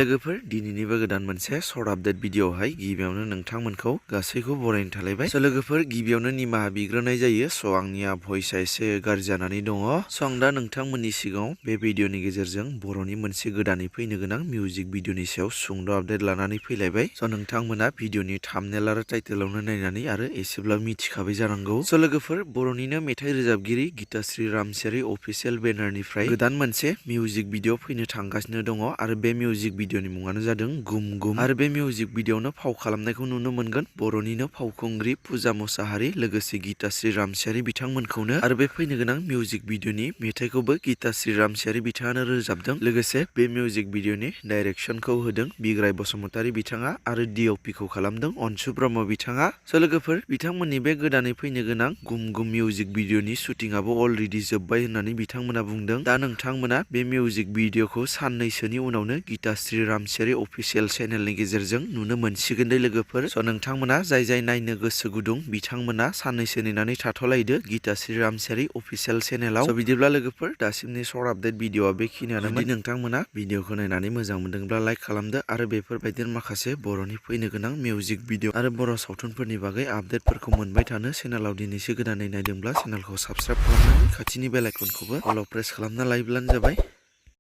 लोगोफोर दिनैनिबो गोदान मोनसे सर्ट आपडेट भिडिअआवहाय गिबियावनो नोंथांमोनखौ गासैखौ बरायनो थालायबाय। लोगोफोर गिबियावनो निमाहा बिग्रोनाय जायो। आंनिया भइसआ एसे गाज्रि जानानै दङ। आं दा नोंथांमोननि सिगाङाव बे भिडिअनि गेजेरजों बर'नि मोनसे गोदानै फैनो गोनां मिउजिक भिडिअनि सायाव सुंद' आपडेट लानानै फैलायबाय। नोंथांमोना भिडिअनि थाम्बनेल आरो टाइटेलावनो नायनानै आरो एसेब्लाबो मिथिखाबाय जानांगौ। लोगोफोर बर'निनो मेथाइ रोजाबगिरि गीताश्री रामसियारि अफिसियेल बेनारनिफ्राय गोदान मोनसे मिउजिक भिडिअ फैनो थांगासिनो दङ आरो बे मिउजिक भिडिअनि मुङानो जादों गुम गुम। आरो बे मिउजिक भिडिअआवनो फाव खालामनायखौ नुनो मोनगोन बर'निनो फावखुंग्रि फुजा मुसाहारि लोगोसे गीताश्री रामसियारि बिथांमोनखौनो। आरो बे फैनो गोनां मिउजिक भिडिअनि मेथाइखौबो गीताश्री रामसियारि बिथाङानो रोजाबदों। लोगोसे बे मिउजिक भिडिअनि डाइरेक्सनखौ होदों बिग्राय बसुमतारी बिथाङा आरो DOPखौ खालामदों अनसु ब्रह्म बिथाङा। लोगोफोर बिथांमोननि बे गोदानै फैनो गोनां गुम गुम मिउजिक भिडिअनि शुटिंआबो अलरेडि जोब्बाय होननानै बिथांमोना बुंदों। दा नोंथांमोना बे मिउजिक भिडिअखौ साननैसोनि उनावनो गीताश्री रामसियारि अफिसियेल चेनेलनि गेजेरजों नुनो मोनसिगोन दे लोगोफोर। नोंथांमोना जाय नायनो गोसो गुदुं बिथांमोना साननैसो नेनानै थाथ'लायदो गीताश्री रामसियारि अफिसियेल चेनेलाव। बिदिब्ला लोगोफोर दासिमनि सर्ट आपडेट भिडिअआ बेखिनियानो। जुदि नोंथांमोना भिडिअखौ नायनानै मोजां मोनदोंब्ला लाइक खालामदो आरो बेफोरबायदिनो माखासे बर'नि फैनो गोनां मिउजिक भिडिअ आरो बर' सावथुनफोरनि बागै आपडेटफोरखौ मोनबाय थानो चेनेलाव दिनैसो गोदानै नायदोंब्ला चेनेलखौ साबस्क्राइब खालामनानै खाथिनि बेल आइकनखौबो अल प्रेस खालामना लायोब्लानो जाबाय।